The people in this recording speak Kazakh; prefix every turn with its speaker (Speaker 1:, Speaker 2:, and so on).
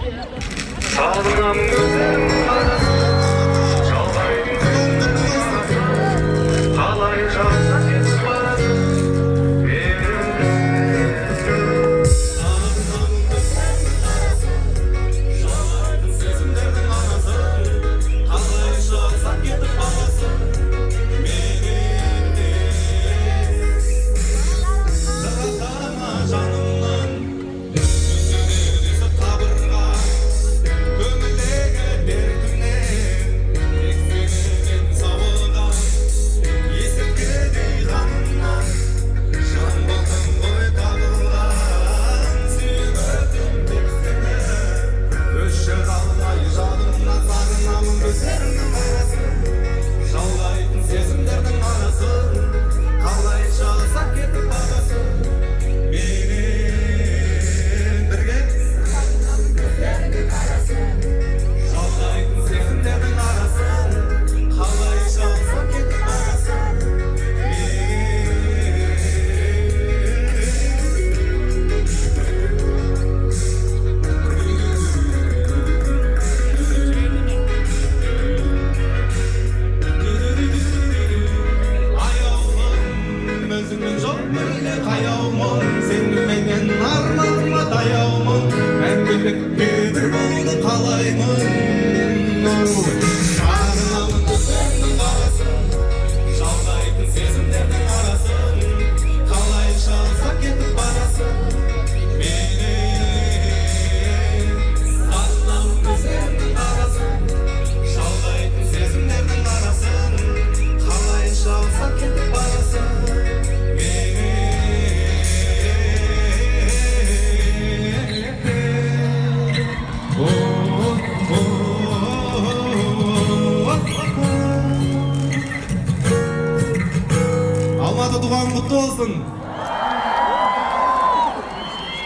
Speaker 1: Сағынамын көздеріңнің қарасын, жалғайтын сезімдердің арасын. Қалайша ұзап кетіп барасың менен?
Speaker 2: Сағынамын көздеріңнің қарасын, жалғайтын сезімдердің арасын. Қалайша ұзап кетіп барасың менен? Жырақтама жанымнан, үзілер қабырға. Көңілдегі дертімнен тек сенімен сауығам. Есірткідей қанымнан жан болдың ғой табылған. Сүйіп өтем тек сені, өшіре алмай жадымнан. Сағынамын көздеріңнің қарасын, жалғайтын сезімдердің арасын. Қалайша ұзап кетіп барасың менен бірге? Жалғайтын сезімдердің арасын, қалайша ұзап кетіп барасың менен? Аяулым, өзіңнен жоқ мүлде қаяумын. Сеніменен арманыма таяумын. Мәңгілікке бір болуды қалаймын. Сағынамын көздеріңнің қарасын, жалғайтын сезімдердің арасын. Қалайша ұзап кетіп барасың менен? Сағынамын көздеріңнің қарасын, жалғайтын сезімдердің арасын. Қалайша ұзап кетіп барасың менен? О, о, о. Алматы, туған құтты болсын!